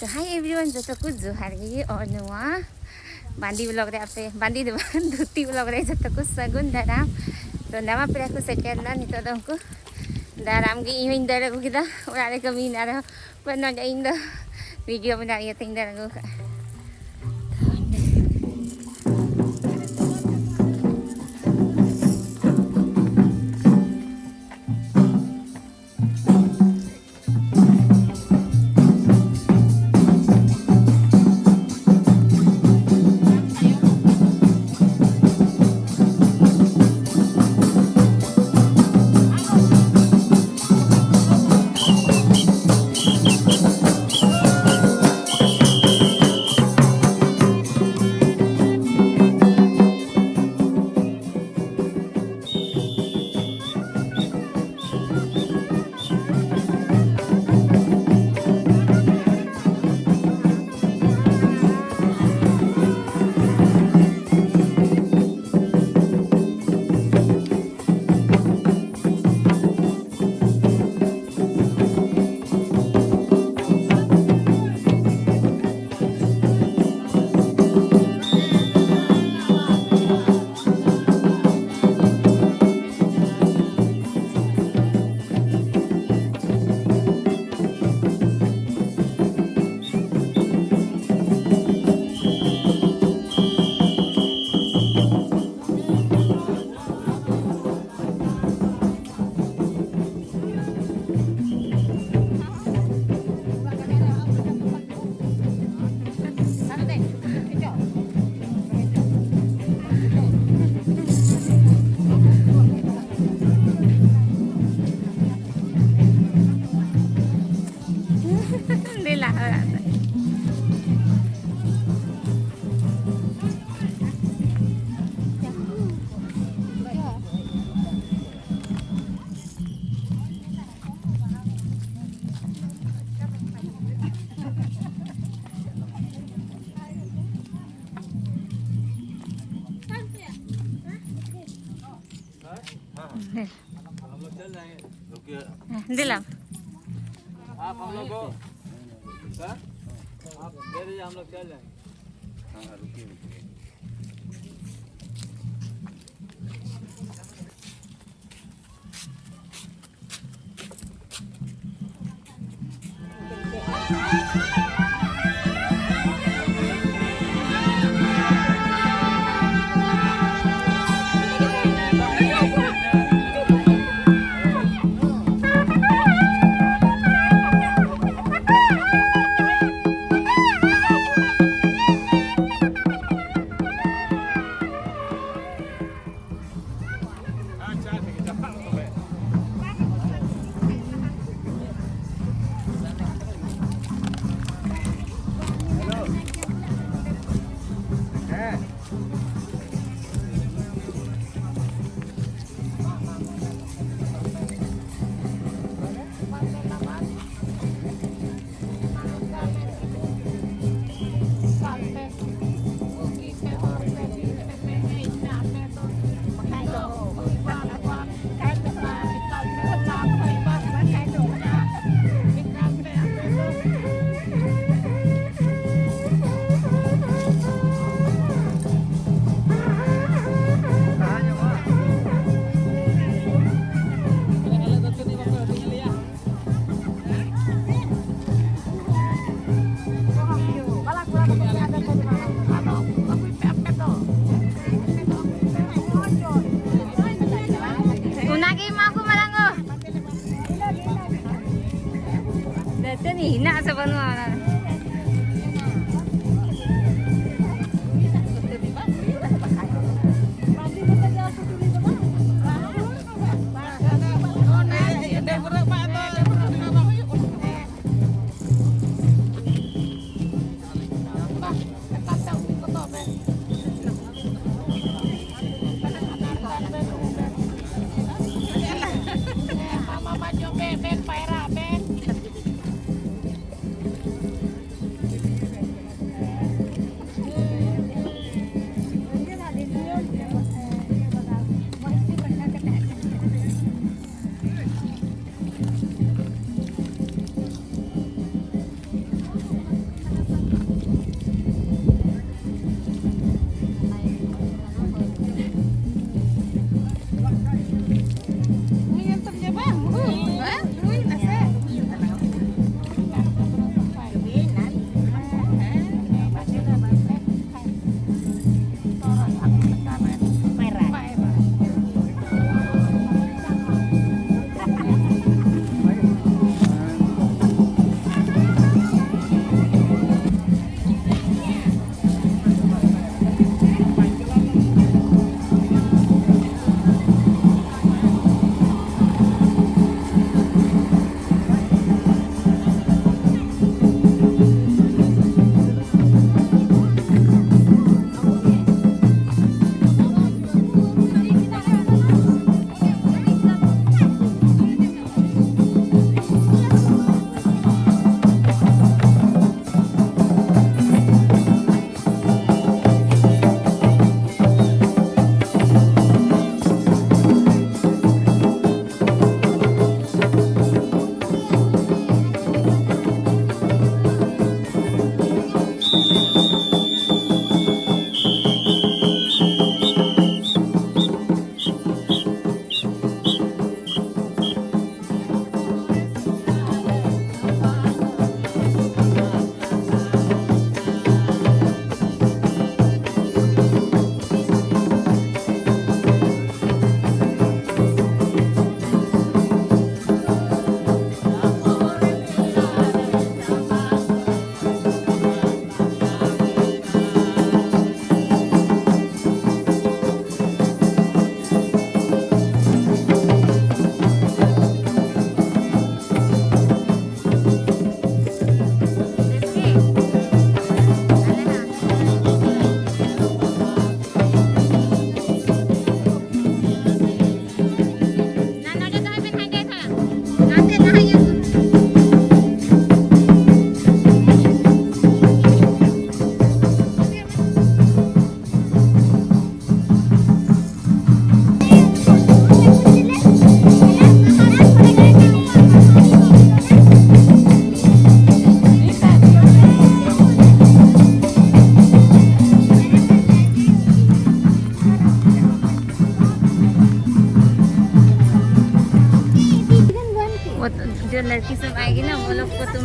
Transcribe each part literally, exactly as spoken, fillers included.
ᱛᱚ hi everyone, ᱡᱚᱛᱚ ᱠᱚ ᱡᱚᱦᱟᱨ ᱜᱮ᱾ ᱟᱨ ᱱᱚᱣᱟ ᱵᱟᱸᱫᱤ vlog ᱨᱮ ᱟᱯᱮ, ᱵᱟᱸᱫᱤ ᱫᱚ ᱵᱟᱝ, ᱫᱷᱩᱛᱤ vlog ᱨᱮ ᱡᱚᱛᱚ ᱠᱚ ᱥᱟᱹᱜᱩᱱ ᱫᱟᱨᱟᱢ᱾ ᱛᱚ ᱱᱟᱣᱟ ᱯᱮᱲᱟ ᱠᱚ ᱥᱮᱴᱮᱨ ᱮᱱᱟ, ᱱᱤᱛᱚᱜ ᱫᱚ ᱩᱱᱠᱩ ᱫᱟᱨᱟᱢ ᱜᱮ ᱤᱧ ᱦᱚᱧ ᱫᱟᱹᱲ ᱟᱹᱜᱩ ᱠᱮᱫᱟ᱾ ᱚᱲᱟᱜ ᱨᱮ ᱠᱟᱹᱢᱤ ᱢᱮᱱᱟᱜ ᱨᱮᱦᱚᱸ, but ᱱᱚᱰᱮ ᱤᱧ ᱫᱚ video ᱵᱮᱱᱟᱣ ᱤᱭᱟᱹᱛᱮᱧ ᱫᱟᱹᱲ ᱟᱹᱜᱩ ᱠᱟᱜᱼᱟ᱾ ᱫᱮᱞᱟ ᱚᱲᱟᱜ ᱥᱮᱫ᱾ ᱫᱮᱞᱟ᱾ आप हम लोग को, सर, आप दे दीजिए, हम लोग चल जाएंगे। हाँ, रुकिए, रुकिए। ᱚᱱᱟᱜᱮ ᱮᱢᱟ ᱠᱚ ᱢᱟᱨᱟᱝ ᱜᱚ᱾ ᱫᱟᱹᱛᱟᱹᱱᱤ ᱦᱮᱱᱟᱜ ᱥᱮ ᱵᱟᱹᱱᱩᱜᱼᱟ ᱚᱱᱟ ᱨᱮ?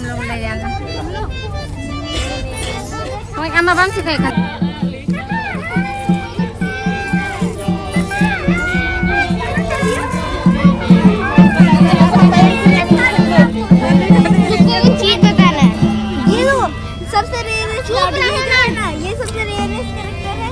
ᱞᱮ ᱧᱟᱢᱟ᱾ ᱦᱳᱭ, ᱟᱢ ᱢᱟ ᱵᱟᱢ ᱪᱤᱠᱟᱹᱭᱮᱫ ᱠᱟᱱ᱾ ये दो, सबसे रेयरेस्ट कार्ड, ये है ना, ये सबसे रेयरेस्ट कैरेक्टर है।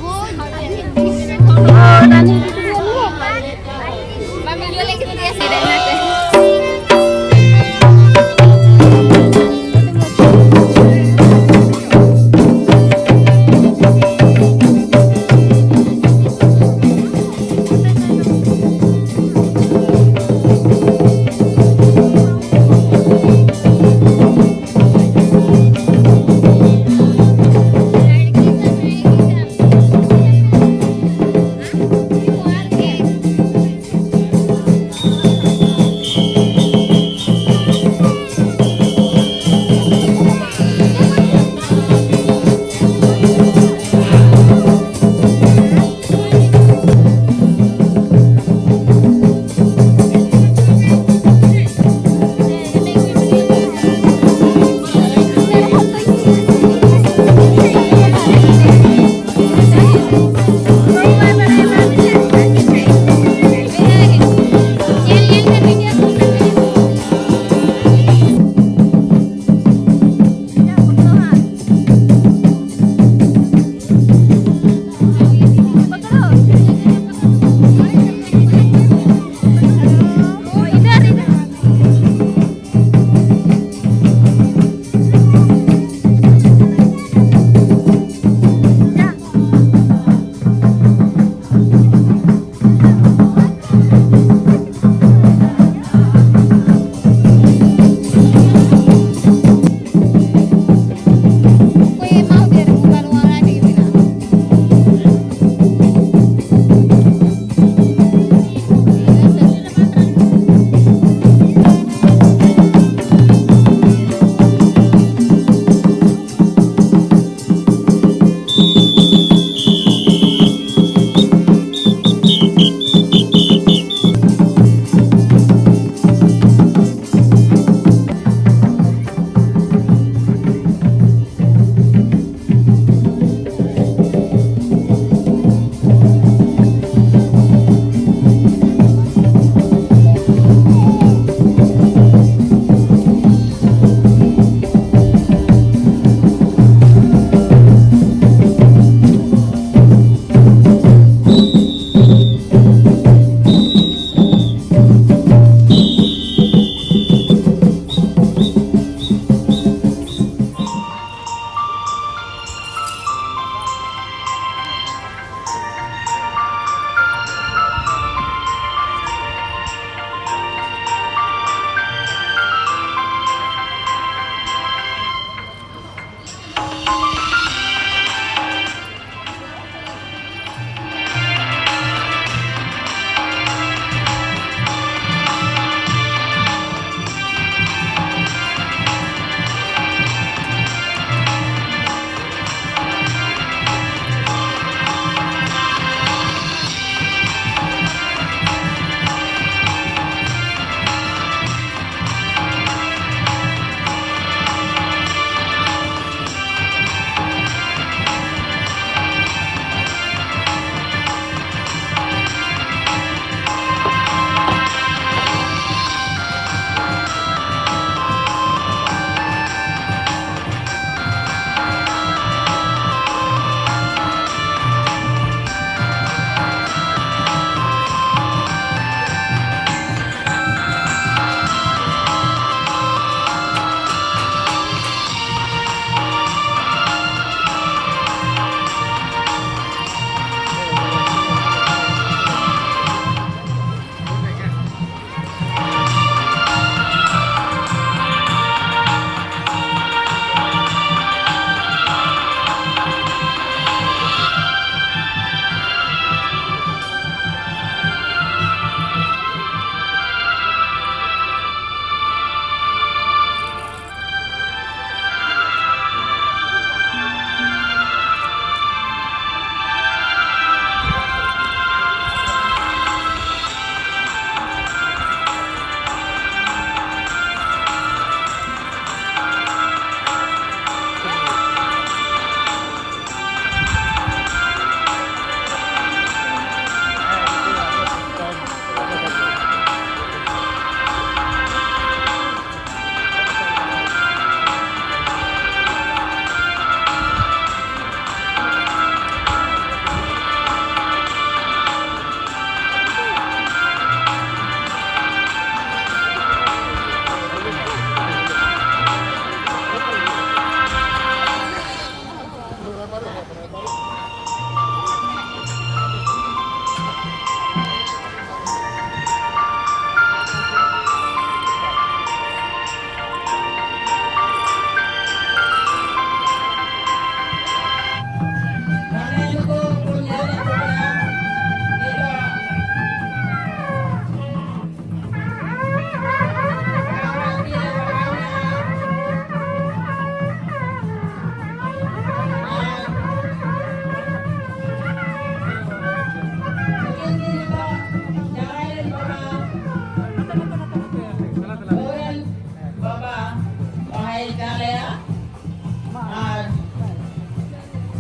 ᱟᱨ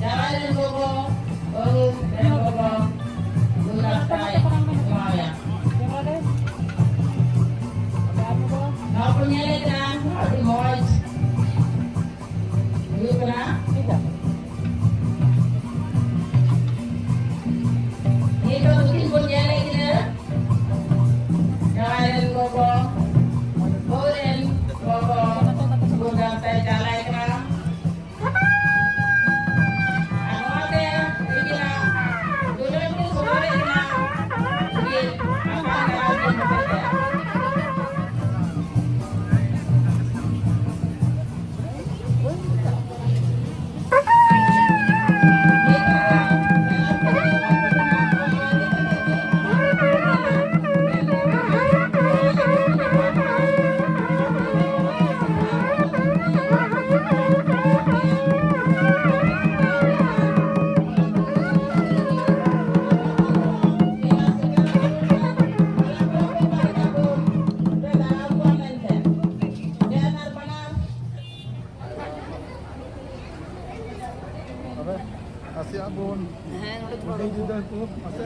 ᱡᱟᱶᱟᱭ ᱨᱮᱱ ᱜᱚᱜᱚ, ᱵᱟᱹᱦᱩ ᱨᱮᱱ ᱜᱚᱜᱚ, ᱜᱩᱞ ᱫᱟᱠᱟᱭ ᱮᱢᱟᱣᱟᱭᱟ᱾ ᱱᱚᱣᱟ ᱠᱚ ᱧᱮᱞᱮ ᱠᱟᱱᱟ, ᱟᱹᱰᱤ ᱢᱚᱡᱽ ᱦᱩᱭᱩᱜ ᱠᱟᱱᱟ᱾ ᱱᱤᱛᱚᱜ ᱫᱚ ᱛᱤᱱ ᱵᱚᱱ ᱧᱮᱞᱮ ᱠᱟᱱᱟ, ᱡᱟᱶᱟᱭ ᱨᱮᱱ ᱜᱚᱜᱚ, ᱵᱟᱹᱦᱩ ᱨᱮᱱ ᱜᱚᱜᱚ, ᱜᱩᱞ ᱫᱟᱠᱟᱭ ᱪᱟᱞᱟᱭ ᱠᱟᱱᱟ᱾ ᱟᱨ ᱱᱚᱣᱟᱛᱮ ᱛᱤᱠᱤᱱᱟᱜ ᱫᱩᱞᱟᱹᱲ ᱠᱚ ᱥᱚᱫᱚᱨᱮ ᱠᱟᱱᱟ᱾ ᱛᱤᱠᱤᱱ ᱟᱯᱟᱱ ᱟᱯᱟᱱ ᱠᱚ ᱦᱚᱛᱮᱛᱮ᱾ ᱟᱵᱮ, ᱱᱟᱥᱮᱭᱟᱜ ᱵᱚᱱ ᱦᱮᱸ, ᱱᱚᱰᱮ ᱛᱷᱚᱲᱟ ᱦᱩᱰᱤᱧ ᱡᱩᱫᱟᱹ ᱠᱚ ᱢᱟᱥᱮ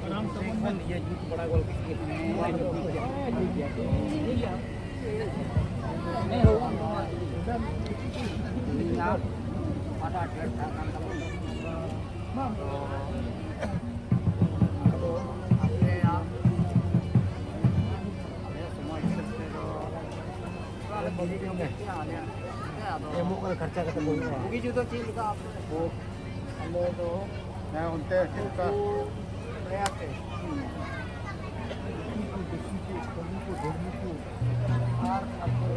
ᱟᱨᱟᱢ ᱛᱮᱵᱚᱱ ᱵᱚᱱ ᱤᱭᱟᱹ ᱡᱩᱛ ᱵᱟᱲᱟ ᱜᱚᱫ ᱠᱮᱫ ᱜᱮ᱾ ᱦᱮᱸ, ᱦᱮᱸ, ᱦᱮᱸ᱾ ᱚᱱᱟᱴᱟᱜ ᱰᱷᱮᱨ ᱛᱟᱦᱮᱸ ᱠᱟᱱ ᱛᱟᱵᱚᱱᱟ᱾ ᱟᱫᱚ ᱟᱯᱮᱭᱟᱜ, ᱟᱯᱮᱭᱟᱜ ᱥᱚᱢᱟᱡᱽ ᱦᱤᱥᱟᱹᱵ ᱛᱮᱫᱚ ᱮᱢᱚᱜ ᱠᱟᱱᱟ, ᱠᱷᱚᱨᱪᱟ ᱠᱟᱛᱮ ᱠᱚ ᱮᱢᱚᱜᱼᱟ᱾ ᱵᱩᱜᱤ ᱡᱩᱫᱟᱹ ᱪᱮᱫ ᱞᱮᱠᱟ ᱟᱯᱮ? ᱟᱞᱮ ᱫᱚ ᱦᱮᱸ, ᱚᱱᱛᱮ ᱪᱮᱫ ᱞᱮᱠᱟ? ᱞᱟᱹᱭᱟᱯᱮ᱾ ᱟᱨ ᱟᱯᱮ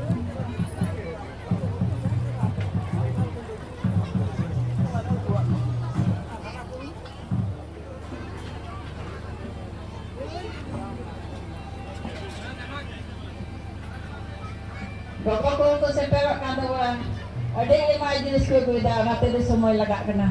ᱜᱚᱜᱚ ᱠᱚ ᱠᱚ ᱥᱮᱴᱮᱨᱚᱜ ᱠᱟᱱ ᱛᱟᱵᱚᱱᱟ᱾ ᱟᱹᱰᱤ ᱟᱭᱢᱟ ᱡᱤᱱᱤᱥ ᱠᱚ ᱟᱹᱜᱩᱭᱮᱫᱟ, ᱚᱱᱟ ᱛᱮᱜᱮ ᱥᱚᱢᱚᱭ ᱞᱟᱜᱟᱜ ᱠᱟᱱᱟ᱾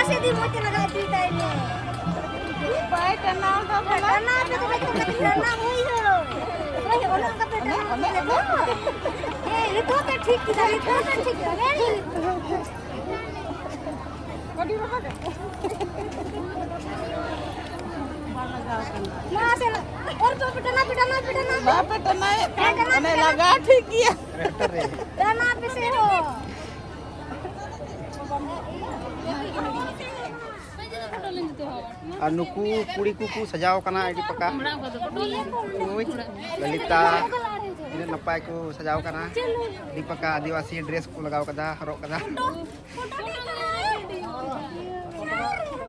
ᱥᱮ ᱫᱤ ᱢᱚᱡᱽ ᱛᱮ ᱞᱟᱜᱟᱣ ᱦᱚᱪᱚᱭ ᱛᱟᱭ ᱢᱮ᱾ ᱵᱟᱭ ᱴᱟᱱᱟᱣ ᱫᱟ ᱵᱚᱞᱮ᱾ ᱴᱟᱱᱟᱣ ᱯᱮ ᱛᱚᱵᱮ, ᱛᱚᱵᱮ ᱴᱟᱱᱟᱣ ᱦᱩᱭ ᱦᱚᱭ᱾ ᱦᱳᱭ, ᱚᱱᱮ ᱚᱱᱠᱟ ᱯᱮ ᱴᱟᱱᱟᱣ ᱚᱱᱮ, ᱦᱚᱪᱚᱭ ᱚᱱᱮ᱾ ᱛᱟᱭᱟ᱾ ᱦᱮᱸ, ᱱᱤᱛᱚᱜ ᱯᱮ ᱴᱷᱤᱠ ᱠᱮᱫᱟ, ᱱᱤᱛᱚᱜ ᱯᱮ ᱴᱷᱤᱠ ᱠᱮᱫᱟ᱾ ᱢᱟ ᱥᱮ ᱞᱟ-, ᱚᱨ ᱯᱮ, ᱯᱮ ᱴᱟᱱᱟᱣ, ᱯᱮ ᱴᱟᱱᱟᱣ, ᱯᱮ ᱴᱟᱱᱟᱣ᱾ ᱵᱟᱯᱮ ᱴᱟᱱᱟᱣᱮᱫ ᱠᱟᱱ, ᱦᱮᱸ, ᱴᱟᱱᱟᱣ ᱚᱱᱮ ᱯᱮ, ᱞᱟᱜᱟ ᱴᱷᱤᱠ ᱜᱮᱭᱟ᱾ ᱴᱟᱱᱟᱣ ᱯᱮ ᱥᱮ ᱦᱳ᱾ ᱟᱨ ᱱᱩᱠᱩ ᱠᱩᱲᱤ ᱠᱚᱠᱚ ᱥᱟᱡᱟᱣ ᱠᱟᱱᱟ ᱟᱹᱰᱤ ᱯᱟᱠᱟ᱾ ᱳᱭ, ᱞᱚᱞᱤᱛᱟ, ᱛᱤᱱᱟᱹᱜ ᱱᱟᱯᱟᱭ ᱠᱚ ᱥᱟᱡᱟᱣ ᱠᱟᱱᱟ᱾ ᱟᱹᱰᱤ ᱯᱟᱠᱟ ᱟᱹᱫᱤᱵᱟᱹᱥᱤ dress ᱠᱚ ᱞᱟᱜᱟᱣ ᱠᱟᱫᱟ, ᱦᱚᱨᱚᱜ ᱠᱟᱫᱟ᱾